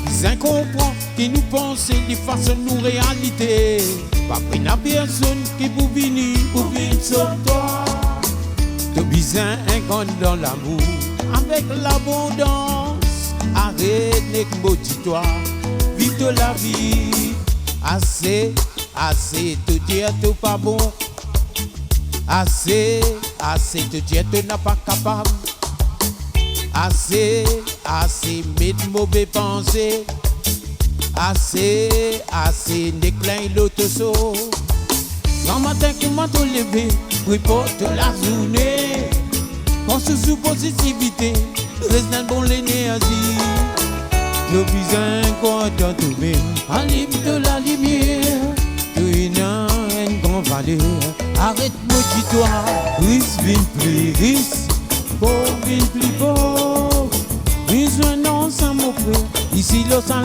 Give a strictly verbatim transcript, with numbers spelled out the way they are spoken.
Bizin konpran ki nou panse, li fason nou realite. Pa pena personn ki pou vini pou vinn sot twa. To bizin enn gran dan lamour avek labondans. Aret nek modi twa, viv to lavi. Ase, ase, to dir to pa bon. Ase, ase, to dir to napa kapab. Ase, ase, met move panse. Ase, ase, nek plin lor to so. Gramatin, kouma to leve, prepar to lazourne. Pans touzour pozitivite, res dan bon lenerzi. To bizin krwar dan tomem, alim to lalimier. To ena enn gran valer, aret modi twa. Ris vinn pli ris, pov vinn pli pov. Bizin ansam mo frer, isi lor sa